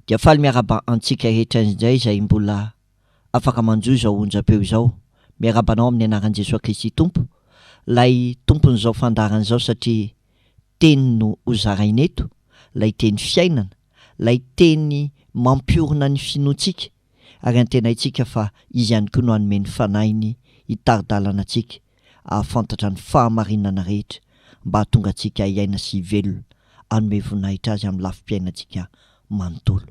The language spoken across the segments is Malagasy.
Dia faly miarahaba antsika rehetra indray izay mbola afaka manjohy izao onjam-peo izao. Miarahaba anao amin'ny anaran'i Jesoa Kristy Tompo, ilay Tompon'izao fandaharana izao satria Teny no hozaraina eto, ilay Teny fiainana, ilay Teny mampiorina ny finoantsika ary antenaintsika fa Izy ihany koa no hanome ny Fanahiny hitari-dalana antsika hahafantatra ny fahamarinana rehetra mba hahatonga antsika hiaina sy hivelona hanome voninahitra Azy amin'ny lafim-piainantsika manontolo.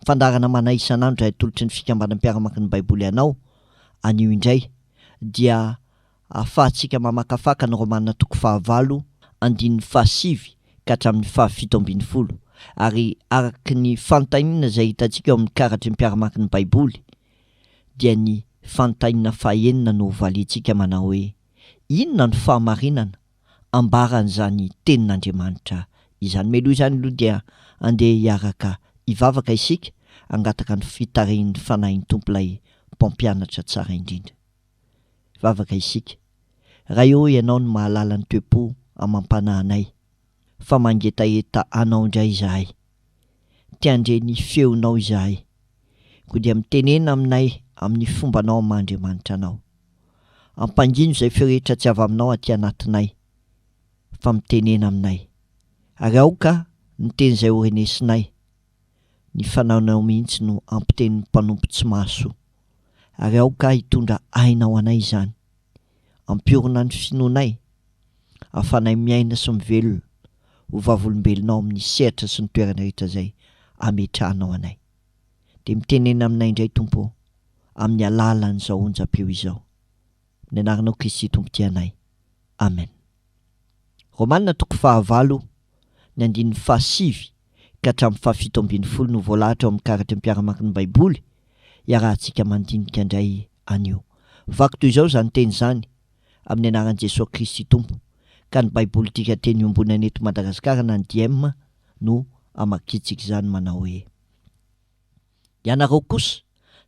Ny fandaharana Mana isan'andro izay atolotry ny Fikambanan'ny Mpiara-mamaky ny Baiboly anao anio indray dia ahafahantsika mamakafaka ny Romana toko fahavalo andininy fahasivy ka hatramin'ny fahafito ambin'ny folo ary araka ny fanontaniana izay hitantsika eo amin'ny karatry ny Mpiara-mamaky ny Baiboly dia ny fanontaniana fahenina no hovaliantsika manao hoe, Inona no fahamarinana ambaran'izany Tenin'Andriamanitra izany? Mialoha izany aloha dia andeha hiaraka hivavaka isika hangataka ny fitarihin'ny Fanahin'ny Tompo ilay Mpampianatra tsara indrindra. Hivavaka isika. Ray ô, Ianao no mahalala ny toe-po amam-panahinay, fa mangetaheta Anao indray izahay. Te handre ny feonao izahay. Koa dia mitenena aminay amin'ny fombanao amin'ny maha Andriamanitra Anao. Ampangino izay feo rehetra tsy avy aminao aty anatinay, fa mitenena aminay. Ary aoka ny teny izay ho renesinay, ny fanaonao mihitsy no hampiteny ny mpanompo tsy mahasoa. Ary aoka hitondra aina ho anay izany. Ampiorina ny finoanay, ahafahanay miaina sy mivelona ho vavolombelonao amin'ny sehatra sy ny toerana rehetra izay ametrahanao anay. Dia mitenena aminay indray Tompo ô, amin'ny alalan'izao onjam-peo izao. Amin'ny anaranao Kristy Tompo tia anay. Amen. Romana toko fahavalo, ny andininy fahasivy ka hatramin'ny fahafito ambin'ny folo no voalahatra ao amin'ny karatry ny mpiara-mamaky ny Baiboly, iarahantsika mandinika indray anio. Vaky toy izao izany teny izany, amin'ny anaran'i Jesoa Kristy Tompo, ka ny Baiboly dikanteny iombonana eto Madagasikara na ny Diem no amakiantsika izany manao hoe. Ianareo kosa,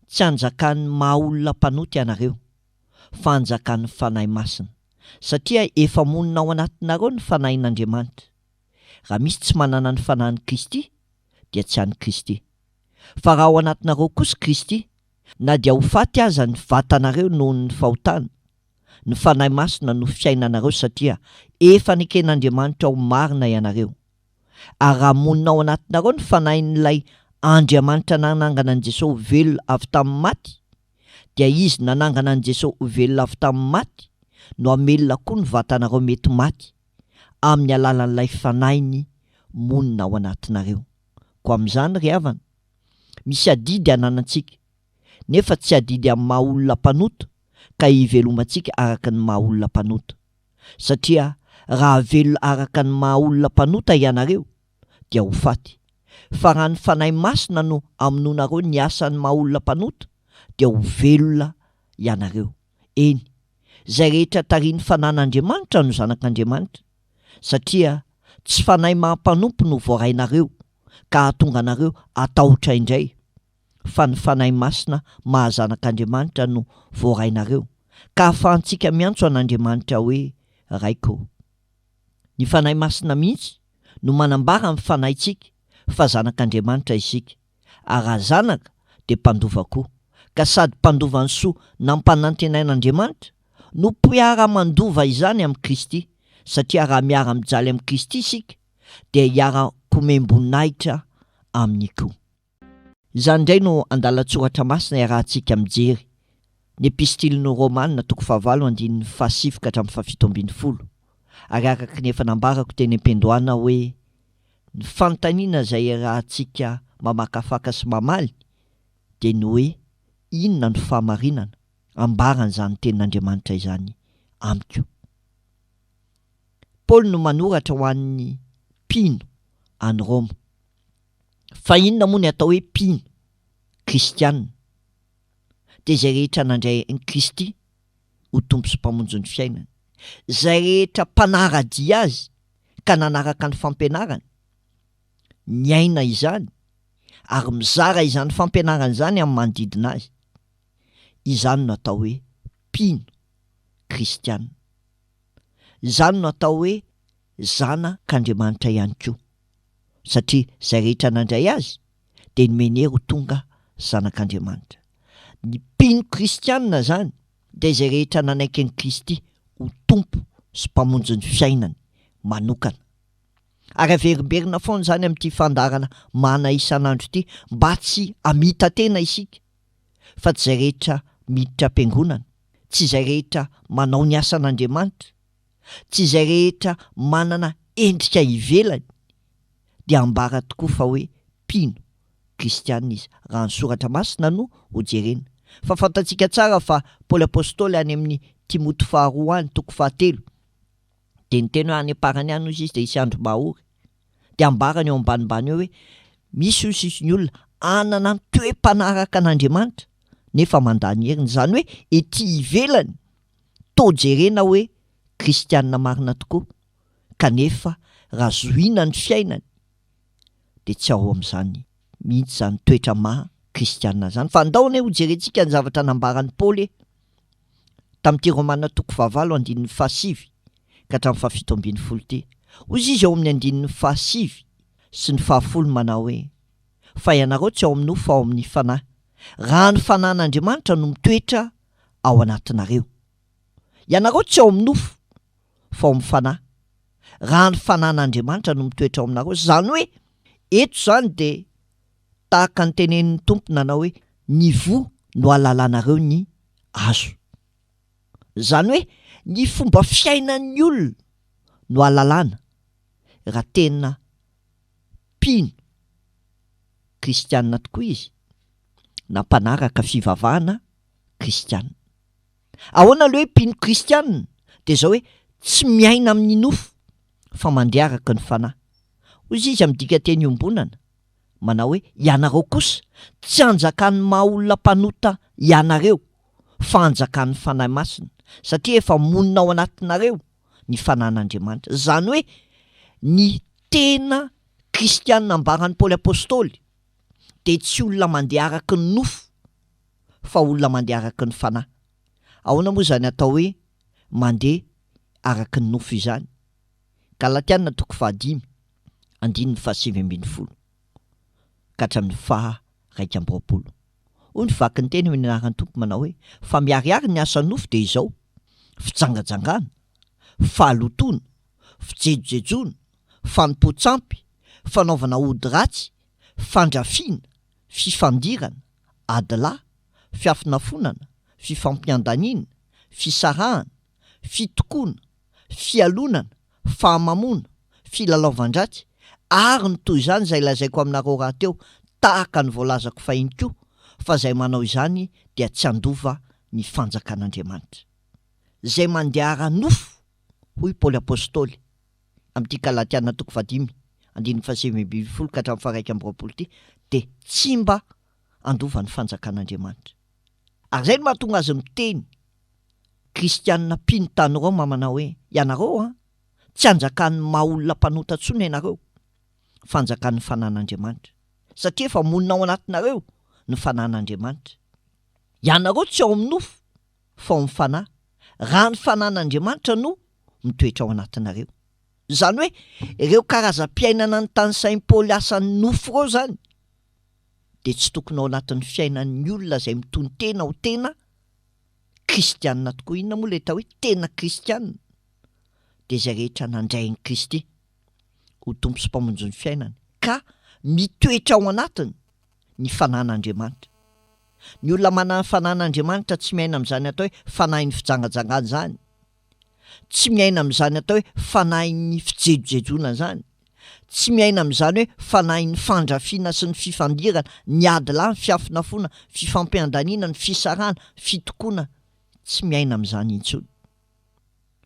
tsy anjakan'ny maha olona mpanota ianareo, fa anjakan'ny Fanahy Masina, satria efa monina ao anatinareo ny Fanahin'Andriamanitra. Raha misy tsy manana ny Fanahin'i Kristy, dia tsy an'i Kristy. Fa raha ao anatinareo kosa Kristy, na dia ho faty aza ny vatanareo noho ny fahotana, ny Fanahy Masina no fiainanareo satria efa neken'Andriamanitra ho marina ianareo. Ary raha monina ao anatinareo ny Fanahin'ilay Andriamanitra nanangana an'i Jesosy ho velona avy tamin'ny maty, dia Izy nanangana an'i Jesosy ho velona avy tamin'ny maty no hamelona koa ny vatanareo mety maty, amin'ny alalan'ilay Fanahiny monina ao anatinareo. Koa amin'izany ry havana, misy adidy ananantsika, nefa tsy adidy amin'ny maha olona mpanota ka hivelomantsika araka ny maha olona mpanota. Satria raha velona araka ny maha olona mpanota ianareo, dia ho faty. Fa raha ny Fanahy Masina no amonoanareo ny asan'ny maha olona mpanota, dia ho velona ianareo. Eny, izay rehetra tarihin'ny Fanahin'Andriamanitra no zanak'Andriamanitra, satria tsy fanahy maha mpanompo no voarainareo ka hahatonga anareo hatahotra indray, fa ny Fanahy Masina maha zanak'Andriamanitra no voarainareo, ka ahafahantsika miantso an'Andriamanitra hoe Raiko. Ny Fanahy Masina mihitsy no manambara amin'ny fanahintsika fa zanak'Andriamanitra isika, ary raha zanaka dia mpandova koa, ka sady mpandova ny soa nampanantenain'Andriamanitra no mpiara-mandova izany amin'i Kristy, satria raha miara-mijaly amin'i Kristy isika dia hiara-komem-boninahitra aminy koa. Izany indray no andalan-tsoratra masina iarahantsika mijery, ny Epistilin'ny Romana toko fahavalo andininy fahasivy ka hatramin'ny fahafito ambin'ny folo, ary araka ny efa nambarako teny am-piandohana hoe ny fanontaniana izay iarahantsika mamakafaka sy mamaly dia ny hoe inona no fahamarinana ambaran'izany tenin'Andriamanitra izany amiko. Paoly no manoratra ho an'ny mpino any Roma. Fa inona moa ny atao hoe mpino, kristiana? Dia izay rehetra nandray an'i Kristy ho Tompo sy Mpamonjy ny fiainany. Izay rehetra mpanara-dia Azy ka nanaraka ny fampianarany, niaina izany ary mizara izany fampianarana izany amin'ny manodidina azy. Izany no atao hoe mpino, kristiana. Izany no atao hoe zanak'Andriamanitra ihany koa, satria izay rehetra nandray Azy. dia nomeny hery ho tonga zanak'Andriamanitra. Ny mpino kristianina izany dia izay rehetra nanaiky an'i Kristy ho Tompo sy Mpamonjy ny fiainany manokana. Ary averimberina foana izany amin'ity fandaharana mana isan'andro ity mba tsy hamita-tena isika fa tsy izay rehetra miditra am-piangonana, tsy izay rehetra manao ny asan'Andriamanitra, tsy izay rehetra manana endrika ivelany dia ambara tokoa fa hoe mpino kristiana izy raha ny soratra masina no ho jerena. Fa fantatsika tsara fa Paoly Apostoly any amin'ny Timoty faharoa any toko fahatelo dia niteny hoe any am-parany any hozy izy dia hisy andro mahory. Dia ambarany eo ambanimbany eo hoe misy hozy izy ny olona hanana ny toe-panaraka an'Andriamanitra nefa mandà ny heriny. Izany hoe ety ivelany toa jerena hoe kristiana marina tokoa kanefa raha zohiana ny fiainany dia tsy ao amin'izany mihitsy izany toetra maha kristiana izany. Fa andao anie hojerentsika ny zavatra nambaran'i Paoly e! Tamin'ity Romana toko fahavalo andininy fahasivy ka hatramin'ny fahafito ambin'ny folo ity. Hoy izy ao amin'ny andininy fahasivy sy ny fahafolo manao hoe, Fa ianareo tsy ao amin'ny nofo fa ao amin'ny Fanahy, raha ny Fanahin'Andriamanitra no mitoetra ao anatinareo. Ianareo tsy ao amin'ny nofo fa ao amin'ny Fanahy, raha ny Fanahin'Andriamanitra no mitoetra ao aminareo. Izany hoe, eto izany dia tahaka ny tenenin'ny Tompo nanao hoe, ny voa no ahalalanareo ny hazo. Izany hoe, ny fomba fiainan'ny olona no ahalalana raha tena mpino kristiana tokoa izy na mpanaraka fivavahana kristiana. Ahoana le hoe mpino kristiana? Dia izao hoe tsy miaina amin'ny nofo fa mandeha araka ny fanahy. Hoy izy amin'ny dikanteny iombonana manao hoe ianareo kosa tsy anjakan'ny maha olona mpanota ianareo fa anjakan'ny Fanahy Masina satria efa monina ao anatinareo ny Fanahin'Andriamanitra. Izany hoe ny tena kristiana ambaran'i Paoly Apostoly dia tsy olona mandeha araka ny nofo fa olona mandeha araka ny fanahy. Ahoana moa izany atao hoe mandeha araka ny nofo izany? Galatiana toko fahadimy, andininy fahasivy ambin'ny folo ka hatramin'ny faha 21. Hoy ny vakin'ny teny eo anaran'ny Tompo manao hoe, Fa miharihary ny asan'ny nofo dia izao, fijangajangana, fahalotoana, fijejojejoana, fanompoan-tsampy, fanaovana ody ratsy, fandrafiana, fifandirana, adilahy, fiafonafonana, fifampiandaniana, fisarahana, fitokoana, fialonana, fahamamoana, filalaovan-dratsy, ary ny toy izany izay lazaiko aminareo rahateo, tahaka ny voalazako fahiny koa, fa izay manao izany dia tsy handova ny fanjakan'Andriamanitra. Izay mandeha ara-nofo, hoy Paoly Apostoly, amin'ity Galatiana toko fahadimy, andininy fahasivy ambin'ny folo ka hatramin'ny faha-21 ity, dia tsy mba handova ny fanjakan'Andriamanitra. Ary izay no mahatonga azy miteny kristianina mpino tany Roma manao hoe, Ianareo an, tsy anjakan'ny maha olona mpanota intsony ianareo, fa anjakan'ny fanan'Andriamanitra, satria efa monina ao anatinareo ny fanan'Andriamanitra. Ianareo tsy ao amin'ny nofo, fa ao amin'ny fanahy, raha ny fanan'Andriamanitra no mitoetra ao anatinareo. Izany hoe, ireo karazam-piainana notanisain'i Paoly asan'ny nofo ireo izany, dia tsy tokony ao anatin'ny fiainan'ny olona izay mitono-tena ho tena kristianina tokoa. Inona moa ilay atao hoe tena kristianina? Dia izay rehetra nandray an'i Kristy ho Tompo sy Mpamonjy ny fiainany, ka mitoetra ao anatiny ny fanan'Andriamanitra. Ny olona manana ny fanan'Andriamanitra tsy miaina amin'izany atao hoe fanahin'ny fijangajangana izany. Tsy miaina amin'izany atao hoe fanahin'ny fijejojejoana izany. Tsy miaina amin'izany hoe fanahin'ny fandrafiana sy ny fifandirana, ny ady lahy, ny fiafonafoana, fifampiandaniana, ny fisarahana, fitokoana. Tsy miaina amin'izany intsony.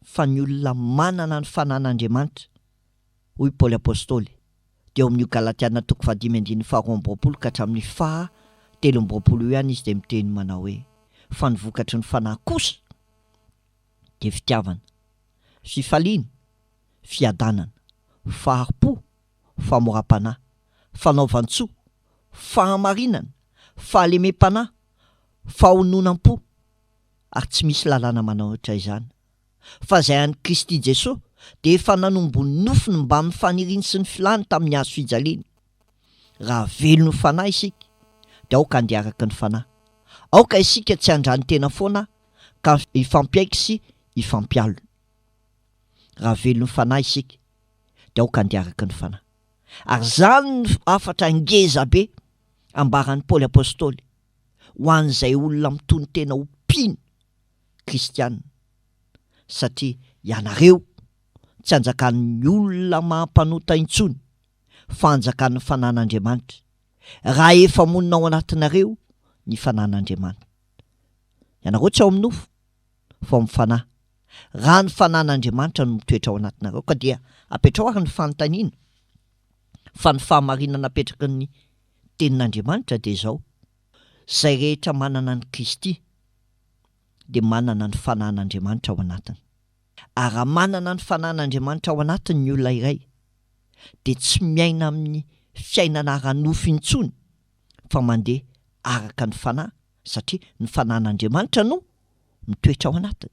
Fa ny olona manana ny fanan'Andriamanitra, hoy Paoly Apostoly, dia ao amin'io Galatiana toko fahadimy andininy faharoa amby roapolo ka hatramin'ny faha 23 io ihany izy dia miteny manao hoe, Fa ny vokatry ny Fanahy kosa, dia fitiavana, fifaliana, fiadanana, fahari-po, famoram-panahy, fanaovan-tsoa, fahamarinana, fahalemem-panahy, fahononam-po, ary tsy misy lalàna manohitra izany. Fa izay an'i Kristy Jesoa dia efa nanombo ny nofony mbamin'ny faniriany sy ny filany tamin'ny hazo fijaliana. Raha velon'ny Fanahy isika, dia aoka handeha araka ny Fanahy. Aoka isika tsy handrany tena foana ka hifampiaiky sy hifampialona. Raha velon'ny Fanahy isika, dia aoka handeha araka ny Fanahy. Ary izany no hafatra ngeza be ambaran'i Paoly Apostoly ho an'izay olona mitono-tena ho mpino kristiana, satria ianareo tsy anjakan'ny olona maha-mpanota intsony, fa anjakan'ny Fanahin'Andriamanitra, raha efa monina ao anatinareo ny Fanahin'Andriamanitra. Ianareo tsy ao amin'ny nofo, fa ao amin'ny Fanahy, raha ny Fanahin'Andriamanitra no mitoetra ao anatinareo. Ka dia apetraho ary ny fanontaniana, fa ny fahamarinana apetraky ny Tenin'Andriamanitra dia izao, Izay rehetra manana an'i Kristy dia manana ny Fanahin'Andriamanitra ao anatiny. Ary raha manana ny Fanahin'Andriamanitra ao anatiny ny olona iray, dia tsy miaina amin'ny fiainana ara-nofo intsony fa mandeha araka ny Fanahy, satria ny Fanahin'Andriamanitra no mitoetra ao anatiny.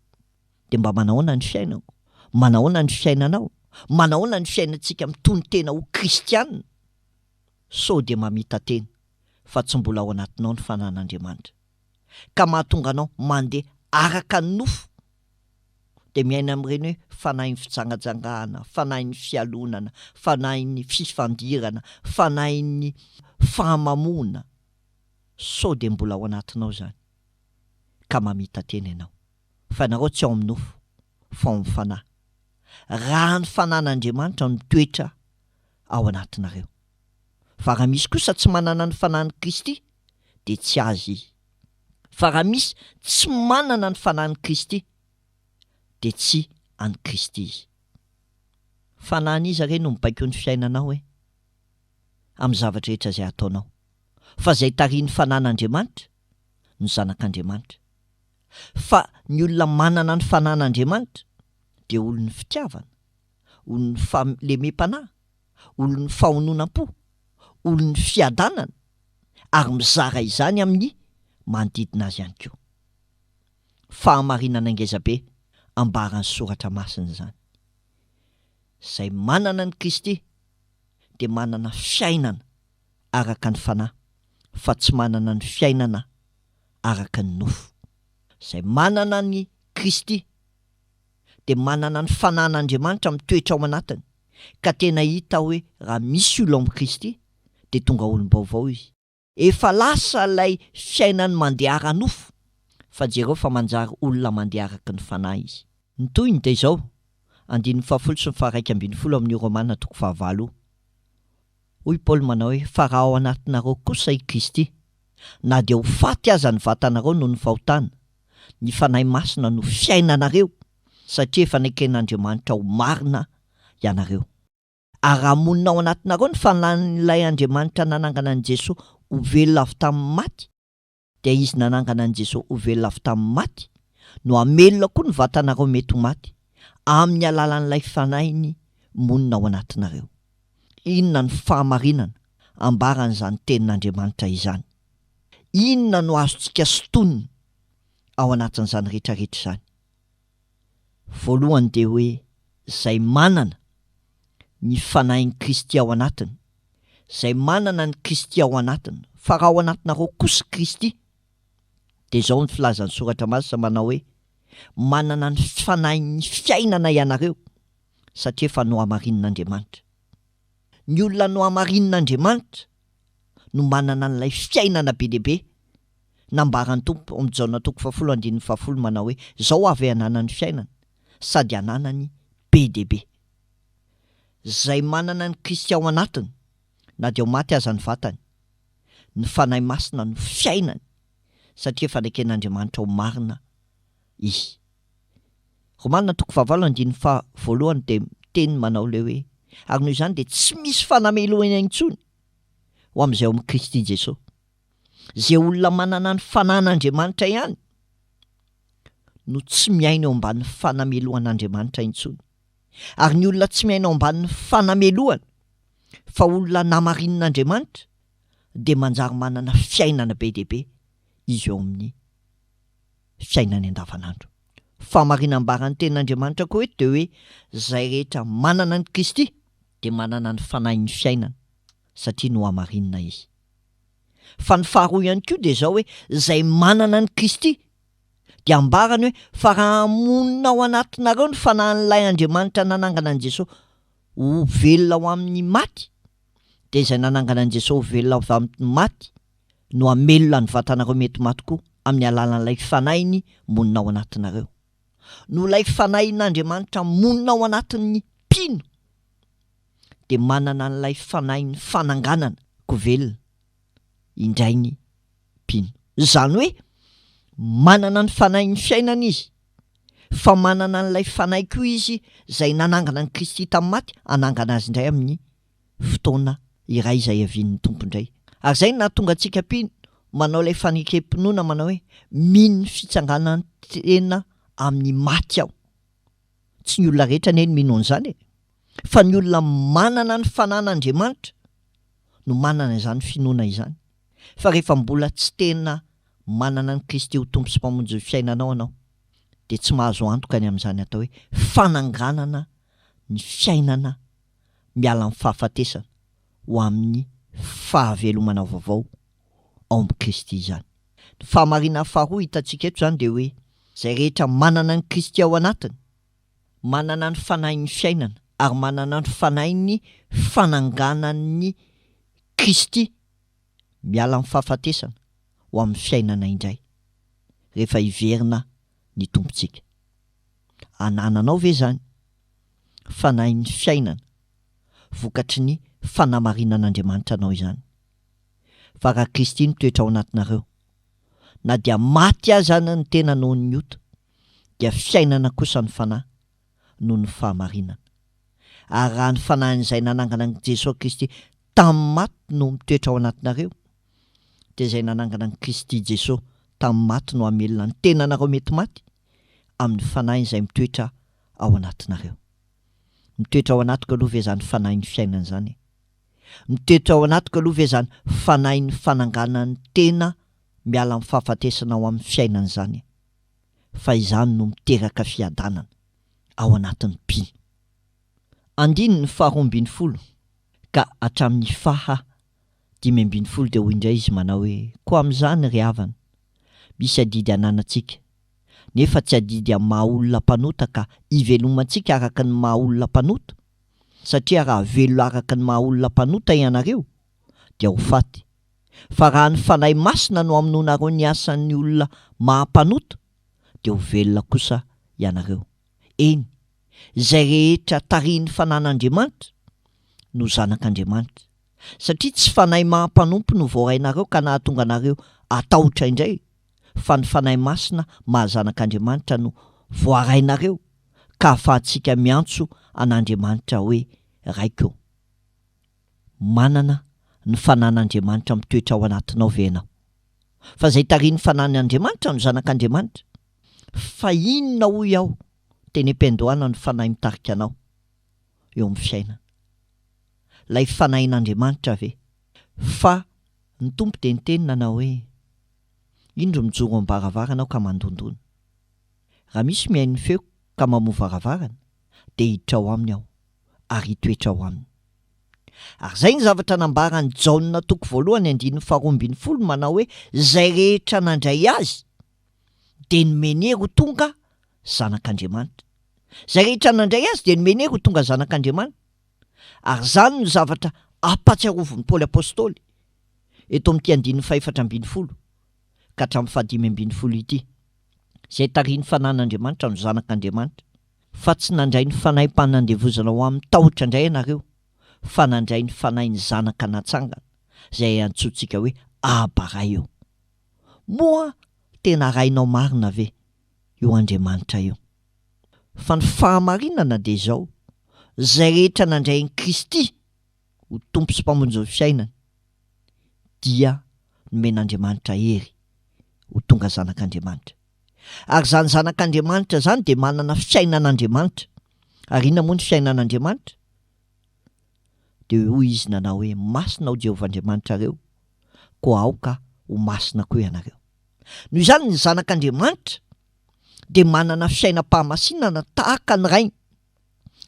Dia mba manahoana ny fiainako? Manahoana ny fiainanao? Manahoana ny fiainantsika mitono-tena ho kristiana? Sao dia mamita-tena fa tsy mbola ao anatinao ny Fanahin'Andriamanitra, ka mahatonga anao mandeha araka ny nofo? Dia miaina amin'ireny hoe fanahin'ny fijangajangana, fanahin'ny fialonana, fanahin'ny fifandirana, fanahin'ny fahamamoana. Sao dia mbola ao anatinao izany ka mamita-tena ianao. Fa ianareo tsy ao amin'ny nofo, fa ao amin'ny fanahy. Raha ny fanan'Andriamanitra no mitoetra ao anatinareo. Fa raha misy kosa tsy manana ny fanahin'i Kristy, dia tsy azy izy. Fa raha misy tsy manana ny Fanahin'i Kristy, dia tsy an'i Kristy izy. Fanahin'iza re no mibaiko ny fiainanao e? Amin'ny zavatra rehetra izay ataonao. Fa izay tarihin'ny Fanahin'Andriamanitra no zanak'Andriamanitra. Fa ny olona manana ny Fanahin'Andriamanitra dia olon'ny fitiavana, olon'ny fahalemem-panahy, olon'ny fahononam-po, olon'ny fiadanana, ary mizara izany amin'ny manodidina azy ihany koa. Fahamarinana ngezabe ambaran'ny Soratra Masina izany. Izay manana an'i Kristy dia manana fiainana araka ny fanahy, fa tsy manana ny fiainana araka ny nofo. Izay manana an'i Kristy dia manana ny fanan'Andriamanitra mitoetra ao anatiny, ka tena hita hoe raha misy olona ao amin'i Kristy dia tonga olom-baovao izy. Efa lasa ilay fiainany mandeha ara-nofo, fa jereo fa manjary olona mandeha araka ny fanahy izy. Ny tohiny dia izao, andininy fahafolo sy ny faharaika ambin'ny folo amin'io Romana toko fahavalo io. Hoy Paoly manao hoe, Fa raha ao anatinareo kosa i Kristy, na dia ho faty aza ny vatanareo noho ny fahotana, ny Fanahy Masina no fiainanareo, satria efa neken'Andriamanitra ho marina ianareo. Ary raha monina ao anatinareo ny Fanahin'ilay Andriamanitra nanangana an'i Jesoa ho velona avy tamin'ny maty, dia Izy nanangana an'i Jesoa ho velona avy tamin'ny maty no hamelona koa ny vatanareo mety ho maty, amin'ny alalan'ilay Fanahiny monina ao anatinareo. Inona no fahamarinana ambaran'izany Tenin'Andriamanitra izany? Inona no azontsika sintonina ao anatin'izany rehetrarehetra izany? Voalohany dia hoe izay manana ny Fanahin'i Kristy ao anatiny, izay manana an'i Kristy ao anatiny, fa raha ao anatinareo kosa Kristy, dia izao ny filazan'ny Soratra Masina manao hoe, manana ny Fanahin'ny fiainana ianareo, satria efa nohamarinin'Andriamanitra. Ny olona nohamarinin'Andriamanitra no manana an'ilay fiainana be dia be nambaran'ny Tompo ao amin'ny Jaona toko fahafolo andininy fahafolo manao hoe, Izao avy ananany fiainana, sady ananany be dia be. Izay manana an'i Kristy ao anatiny, na dia ho maty aza ny vatany, ny Fanahy Masina no fiainany, satria efa neken'Andriamanitra ho marina izy. Romana toko fahavalo andininy faha voalohany dia miteny manao ilay hoe, Ary noho izany dia tsy misy fanamelohana intsony ho amin'izay ao amin'i Kristy Jesosy. Izay olona manana ny fanan'Andriamanitra ihany no tsy miaina eo ambanin'ny fanamelohan'Andriamanitra intsony. Ary ny olona tsy miaina ao ambanin'ny fanamelohana fa olona namarinin'Andriamanitra dia manjary manana fiainana be dia be izy eo amin'ny fiainany andavanandro. Fahamarinam-baran'ny tenin'Andriamanitra koa eto dia hoe izay rehetra manana an'i Kristy dia manana ny fanahin'ny fiainana. satria nohamarinina izy. Fa ny faharoa ihany koa dia izao hoe izay manana an'i Kristy dia ambarany hoe fa raha monina ao anatinareo ny fanahin'ilay Andriamanitra nanangana an'i Jesoa ho velona ho amin'ny maty dia izay nanangana an'i Jesoa ho velona avy amin'ny maty no hamelona ny vatanareo mety maty koa amin'ny alalan'ilay fanahiny monina ao anatinareo. Noho ilay fanahin'Andriamanitra monina ao anatin'ny mpino dia manana an'ilay fanahin'ny fananganana ko velona indray ny mpino. Izany hoe manana ny fanahin'ny fiainana izy, fa manana an'ilay fanahy koa izy izay nanangana an'i Kristy tamin'ny maty, hanangana azy indray amin'ny fotoana iray izay hiavian'ny Tompo indray. Ary izay no nahatonga antsika mpino manao ilay fanekem-pinoana manao hoe mino ny fitsanganan'ny tena amin'ny maty aho. Tsy ny olona rehetra anie no mino an'izany e! Fa ny olona manana ny fanan'Andriamanitra no manana izany finoana izany. Fa rehefa mbola tsy tena manana an'i Kristy ho Tompo sy Mpamonjy ny fiainanao ianao, dia tsy mahazo antoka ny amin'izany atao hoe fananganana ny fiainana miala amin'ny fahafatesana ho amin'ny fahavelomana vaovao ao amin'i Kristy izany. Ny fahamarinana faharoa hitantsika eto izany dia hoe izay rehetra manana an'i Kristy ao anatiny, manana ny fanahin'ny fiainana ary manana ny fanahin'ny fananganan'i Kristy miala amin'ny fahafatesana ho amin'ny fiainana indray rehefa hiverina ny Tompontsika. Anananao ve izany fanahin'ny fiainana vokatry ny fanamarinan'Andriamanitra anao izany? Fa raha Kristy mitoetra ao anatinareo, na dia maty aza ny tena noho ny ota, dia fiainana kosa ny fanahy noho ny fahamarinana. Ary raha ny fanahin'izay nanangana an'i Jesoa Kristy tamin'ny maty no mitoetra ao anatinareo, dia izay nanangana an'i Kristy Jesoa tamin'ny maty no hamelona ny tenanareo mety maty amin'ny fanahin'izay mitoetra ao anatinareo. Mitoetra ao anatiko aloha ve izany fanahin'ny fiainana izany e? Mitoetra ao anatiko aloha ve izany fanahin'ny fananganan'ny tena miala amin'ny fahafatesana ho amin'ny fiainana izany e? Fa izany no miteraka fiadanana ao anatin'ny mpino. Andininy faharoa ambin'ny folo ka hatramin'ny faha 15 dia hoy indray izy manao hoe, Koa amin'izany, ry havana, misy adidy ananantsika, nefa tsy adidy amin'ny maha olona mpanota ka ivelomantsika araka ny maha olona mpanota, satria raha velona araka ny maha olona mpanota ianareo, dia ho faty, fa raha ny Fanahy Masina no hamonoanareo ny asan'ny olona maha mpanota, dia ho velona kosa ianareo. Eny, izay rehetra tarihin'ny Fanan'Andriamanitra no zanak'Andriamanitra. Satria tsy fanahy maha mpanompo no voarainareo ka nahatonga anareo hatahotra indray, fa ny Fanahy Masina maha zanak'Andriamanitra no voarainareo ka ahafahantsika miantso an'Andriamanitra hoe Raiko. Manana ny fanan'Andriamanitra mitoetra ao anatinao ve ianao? Fa izay tarihin'ny fanan'Andriamanitra no zanak'Andriamanitra. Fa inona hoy aho teny am-piandohana no fanahy mitarika anao eo amin'ny fiainana? Ilay fanahin'Andriamanitra ve? Fa ny Tompo dia niteny nanao hoe, Indro mijoro am-baravarana aho ka mandondona. Raha misy mihaino ny feoko ka mamoha varavarana, dia hiditra ao aminy aho, ary hitoetra ao aminy. Ary izay ny zavatra nambaran'i Jaona toko voalohany andininy faharoa ambin'ny folo manao hoe, Izay rehetra nandray Azy dia nomeny hery ho tonga zanak'Andriamanitra. Izay rehetra nandray Azy dia nomeny hery ho tonga zanak'Andriamanitra. Ary izany no zavatra ampahatsiarovin'i Paoly Apostoly eto amin'ity andininy fahefatra ambin'ny folo ka hatramin'ny fahadimy ambin'ny folo ity, Izay tarihin'ny Fanahin'Andriamanitra no zanak'Andriamanitra, fa tsy nandray ny fanahim-panandevozana ho amin'ny tahotra indray ianareo, fa nandray ny fanahin'ny zanaka natsangana, izay antsointsika hoe Aba Ray io. Moa tena Rainao marina ve io Andriamanitra io? Fa ny fahamarinana dia izao, izay rehetra nandray an'i Kristy ho Tompo sy Mpamonjy ny fiainany dia nomen'Andriamanitra hery ho tonga zanak'Andriamanitra. Ary izany zanak'Andriamanitra izany dia manana fiainan'Andriamanitra. Ary inona moa ny fiainan'Andriamanitra? Dia hoy izy nanao hoe, Masina aho Jehovah Andriamanitrareo, koa aoka ho masina koa ianareo. Noho izany ny zanak'Andriamanitra dia manana fiainam-pahamasinana tahaka ny Rainy.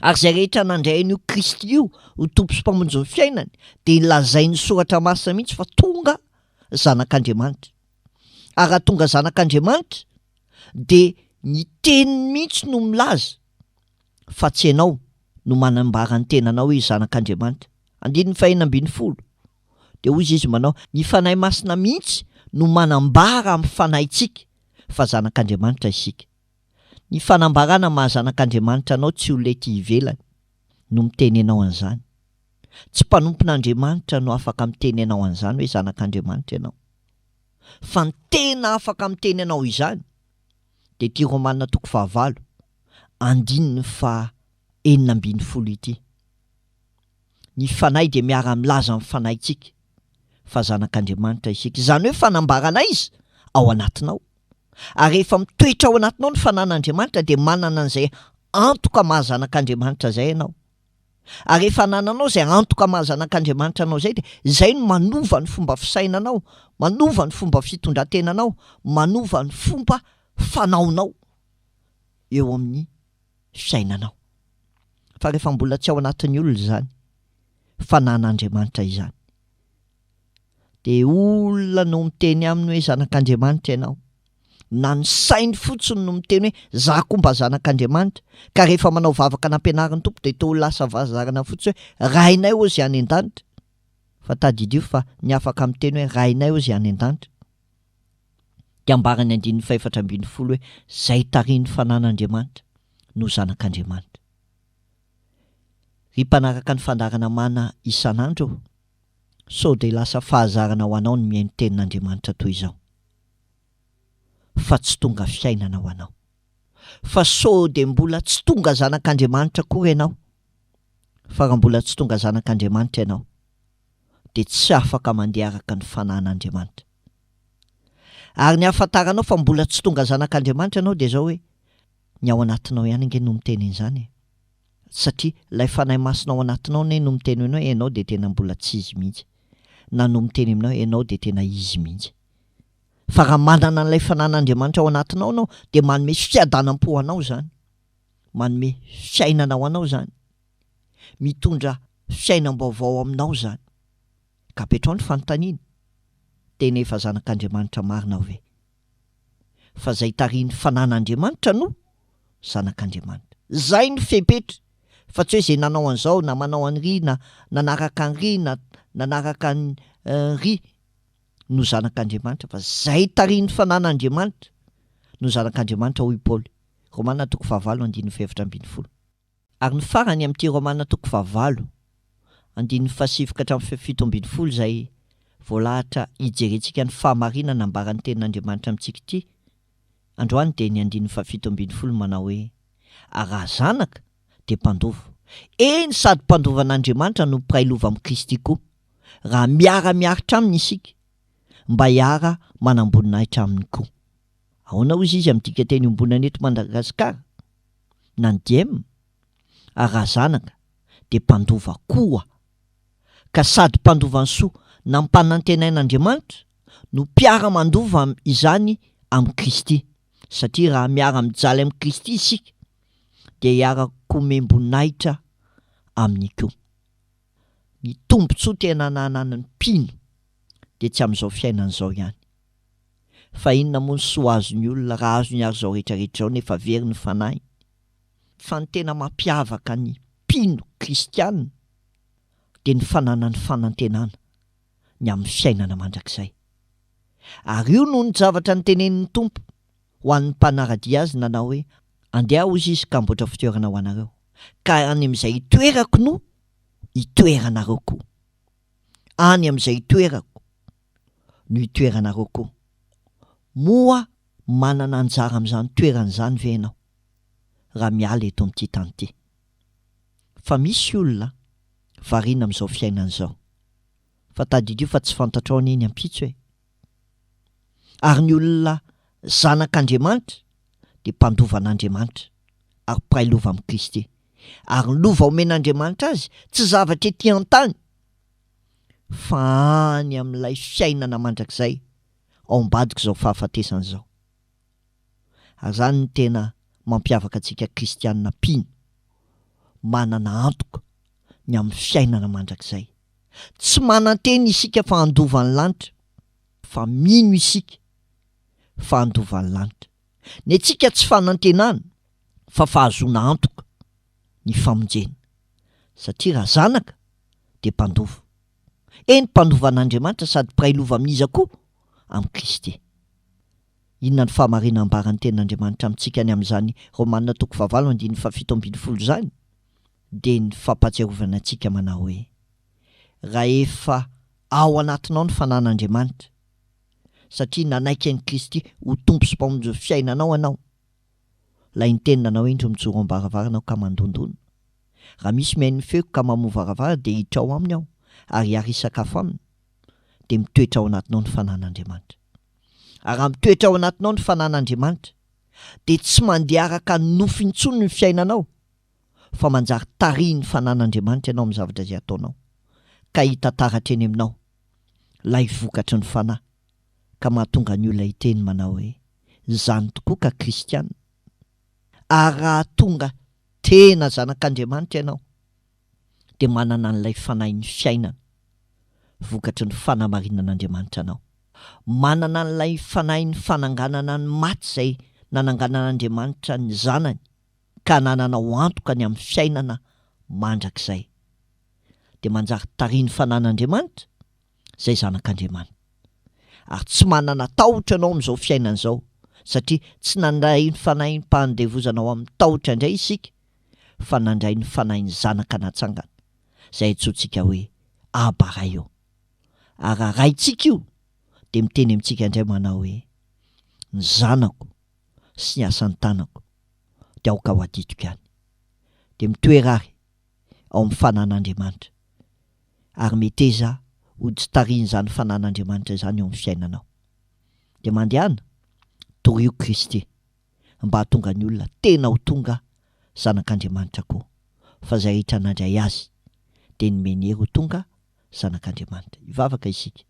Ary izay rehetra nandray an'io Kristy io ho Tompo sy Mpamonjy ny fiainany dia lazain'ny Soratra Masina mihitsy fa tonga zanak'Andriamanitra. Ary raha tonga zanak'Andriamanitra dia ny teniny mihitsy no milaza fa tsy ianao no manambara ny tenanao hoe zanak'Andriamanitra. Andininy fahenina ambinifolo dia hoy izy manao, ny Fanahy Masina mihitsy no manambara amin'ny fanahintsika fa zanak'Andriamanitra isika. Ny fanambarana maha zanak'Andriamanitra anao tsy olona ety ivelany no miteny anao an'izany. Tsy mpanompon'Andriamanitra no afaka miteny anao an'izany hoe zanak'Andriamanitra ianao. Fa ny tena afaka miteny anao izany dia ity Romana toko fahavalo andininy faha 16 ity. Ny Fanahy dia miara-milaza amin'ny fanahintsika fa zanak'Andriamanitra isika. Izany hoe fanambarana aiza? Ao anatinao. Ary rehefa mitoetra ao anatinao ny fanan'Andriamanitra dia manana an'izay antoka maha zanak'Andriamanitra izay ianao. Ary rehefa anananao izay antoka maha zanak'Andriamanitra anao izay dia izay no manova ny fomba fisainanao, manova ny fomba fitondran-tenanao, manova ny fomba fanaonao eo amin'ny fiainanao. Fa rehefa mbola tsy ao anatin'ny olona izany fanan'Andriamanitra izany dia olona no miteny aminy hoe zanak'Andriamanitra ianao, na ny sainy fotsiny no miteny hoe za koa mba zanak'Andriamanitra, ka rehefa manao vavaka nampianarin'ny Tompo dia toa lasa vazarana fotsiny hoe Rainay ô izay any an-danitra, fa tadidio fa ny afaka miteny hoe Rainay ô izay any an-danitra dia ambaran'ny andininy fahefatra ambinifolo hoe izay tarihin'ny fanan'Andriamanitra no zanak'Andriamanitra. Ry mpanaraka ny fandaharana mana isan'andro ô! Sao dia lasa fahazarana ho anao ny mihaino tenin'Andriamanitra toy izao, fa tsy tonga fiainana ho anao. Fa sao dia mbola tsy tonga zanak'Andriamanitra akory ianao? Fa raha mbola tsy tonga zanak'Andriamanitra ianao, dia tsy afaka mandeha araka ny fanahin'Andriamanitra. Ary ny ahafantaranao fa mbola tsy tonga zanak'Andriamanitra ianao dia izao hoe, ny ao anatinao ihany ange no miteny an'izany e! Satria ilay Fanahy Masina ao anatinao anie no miteny aminao hoe ianao dia tena mbola tsy izy mihitsy. Na no miteny aminao hoe ianao dia tena izy mihitsy. Fa raha manana an'ilay Fanahin'Andriamanitra ao anatinao ianao dia manome fiadanam-po anao izany. Manome fiainana ho anao izany. Mitondra fiainam-baovao aminao izany. Ka apetrao ny fanontaniana, tena efa zanak'Andriamanitra marina aho ve? Fa izay tarihin'ny fanan'Andriamanitra no zanak'Andriamanitra. Izay no fepetra, fa tsy hoe izay nanao an'izao na manao an'iry na nanaraka an'iry na nanaraka an'iry no zanak'Andriamanitra, fa izay tarihin'ny fanan'Andriamanitra no zanak'Andriamanitra hoy Paoly. Romana toko fahavalo andininy fahefatra ambinifolo. Ary ny farany amin'ity Romana toko fahavalo, andininy fahasivy ka hatramin'ny fahafito ambinifolo izay voalahatra hijerentsika ny fahamarinana ambaran'ny Tenin'Andriamanitra amintsika ity androany dia ny andininy fahafito ambinifolo manao hoe, Ary raha zanaka, dia mpandova. Eny, sady mpandova an'Andriamanitra no mpiray lova amin'i Kristy koa, raha miara-miaritra aminy isika, mba hiara-manam-boninahitra aminy koa. Ahoana hozy izy amin'ny dikanteny iombonana eto Madagasikara? Na ny diem? Ary raha zanaka dia mpandova koa. Ka sady mpandova ny soa nampanantenain'Andriamanitra no mpiara-mandova izany amin'i Kristy. Satria raha miara-mijaly amin'i Kristy isika dia hiara-komem-boninahitra aminy koa. Ny tombontsoa tena ananan'ny mpino dia tsy amin'izao fiainana izao ihany. Fa inona moa ny soa azon'ny olona raha azony ary izao rehetra rehetra izao nefa very ny fanahiny? Fa ny tena mampiavaka ny mpino kristiana dia ny fananany fanantenana ny amin'ny fiainana mandrakizay. Ary io no ny zavatra notenenin'ny Tompo ho an'ny mpanara-dia Azy nanao hoe, Andeha hozy Izy ka hamboatra fitoerana ho anareo, ka any amin'izay itoerako no hitoeranareo koa. Any amin'izay itoerako no hitoeranareo koa. Moa manana anjara amin'izany toerana izany ve ianao raha miala eto amin'ity tany ity? Fa misy olona variana amin'izao fiainana izao. Fa tadidio fa tsy fantatrao anie ny ampitso e! Ary ny olona zanak'Andriamanitra dia mpandova an'Andriamanitra ary mpiray lova amin'i Kristy. Ary ny lova omen'Andriamanitra azy tsy zavatra ety an-tany fa any amin'ilay fiainana mandrakizay ao ambadik'izao fahafatesana izao. Ary izany no tena mampiavaka antsika kristiana mpino. manana antoka ny amin'ny fiainana mandrakizay. Tsy manantena isika fa handova ny lanitra, fa mino isika fa handova ny lanitra. Ny antsika tsy fanantenana fa fahazoana antoka ny famonjena. Satria raha zanaka dia mpandova. Eny mpandova an'Andriamanitra sady mpiray lova amin'iza koa? Amin'i Kristy. Inona ny fahamarina ambaran'ny Tenin'Andriamanitra amintsika ny amin'izany Romana toko fahavalo andininy faha-17 izany? Dia ny fampahatsiarovana antsika manao hoe, Rahefa ao anatinao ny fanan'Andriamanitra, satria nanaiky an'i Kristy ho Tompo sy Mpamonjy ny fiainanao ianao, ilay niteny nanao hoe, Indro mijoro am-baravarana aho ka mandondona. Raha misy mihaino ny feoko ka mamoha varavarana dia hiditra ao aminy aho ary hiara-hisakafo aminy, dia mitoetra ao anatinao ny fanan'Andriamanitra. Ary raha mitoetra ao anatinao ny fanan'Andriamanitra, dia tsy mandeha araka ny nofo intsony ny fiainanao, fa manjary tarihin'ny fanan'Andriamanitra ianao amin'ny zavatra izay ataonao, ka hita taratra eny aminao ilay vokatry ny Fanahy, ka mahatonga ny olona hiteny manao hoe, Izany tokoa ka kristiana. Ary raha tonga tena zanak'Andriamanitra ianao, dia manana an'ilay Fanahin'ny fiainana, vokatry ny fanamarinan'Andriamanitra anao. Manana an'ilay Fanahin'ny fananganana ny maty izay nananganan'Andriamanitra ny Zanany, ka anananao antoka ny amin'ny fiainana mandrakizay. Dia manjary tarihin'ny Fanan'Andriamanitra izay zanak'Andriamanitra. Ary tsy manana tahotra ianao amin'izao fiainana izao, satria tsy nandray ny fanahim-pahandevozana ho amin'ny tahotra indray isika, fa nandray ny fanahin'ny zanaka natsangana, izay antsointsika hoe Aba Ray ô. Ary raha Raintsika io, dia miteny amintsika indray manao hoe, Ny zanako sy ny asan'ny tanako dia aoka ho adidiko ihany. Dia mitoera àry ao amin'ny fanan'Andriamanitra, ary meteza ho tsy tarihin'izany fanan'Andriamanitra izany eo amin'ny fiainanao. Dia mandehana, torio Kristy, mba hahatonga ny olona tena ho tonga zanak'Andriamanitra koa, fa izay rehetra nandray Azy dia nomeny hery ho tonga zanak'Andriamanitra. Hivavaka isika.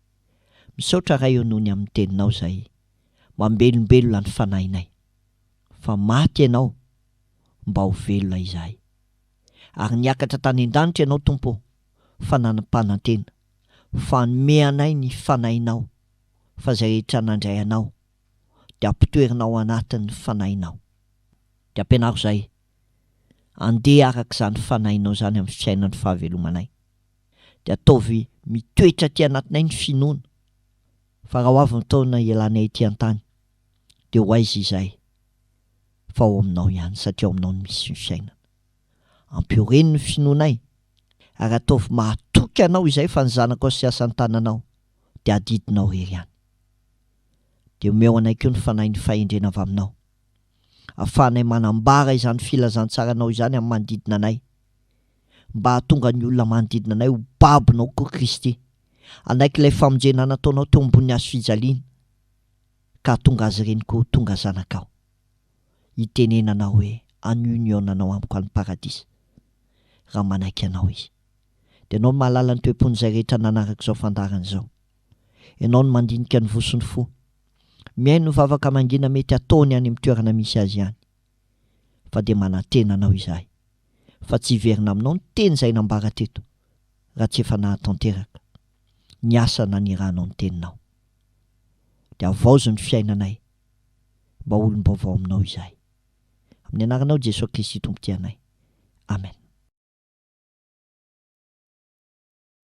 Misaotra Ray ô noho ny amin'ny Teninao izay mambelombelona ny fanahinay, fa maty Ianao mba ho velona izahay. Ary niakatra tany an-danitra Ianao Tompo ô, fa nanam-panantena, fa hanome anay ny Fanahinao, fa izay rehetra nandray Anao dia ampitoerina ao anatin'ny Fanahinao. Dia ampianaro izahay handeha araka izany Fanahinao izany amin'ny fiainan'ny fahavelomanay. Dia ataovy mitoetra aty anatinay ny finoana, fa raha ho avy ny taona hialanay ety an-tany, dia ho aiza izahay fa ao aminao ihany, satria ao aminao no misy ny fiainana. Ampioreno ny finoanay, ary ataovy mahatoky anao izahay fa ny zanakao sy asan-tananao dia adidinao irery ihany. Dia omeo anay koa ny fanahin'ny fahendrena avy aminao, ahafahanay manambara izany filazantsaranao izany amin'ny manodidina anay, mba hahatonga ny olona manodidina anay ho babonao koa Kristy, hanaiky ilay famonjena nataonao teo ambonin'ny hazo fijaliana, ka hahatonga azy ireny koa ho tonga zanakao. Hitenenanao hoe, Anio no hihaonanao amiko any Paradisa, raha manaiky anao izy. Dia ianao no mahalala ny toe-pon'izay rehetra nanaraka izao fandaharana izao. Ianao no mandinika ny voa sy ny fo. Mihaino ny vavaka mangina mety hataony any amin'ny toerana misy azy ihany. Fa dia manantena anao izahay, fa tsy hiverina aminao ny teny izay nambara teto, raha tsy efa nahatanteraka ny asa nanirahanao ny teninao. Dia havaozy ny fiainanay mba ho olom-baovao aminao izahay. Amin'ny anaranao Jesoa Kristy Tompo tianay. Amen.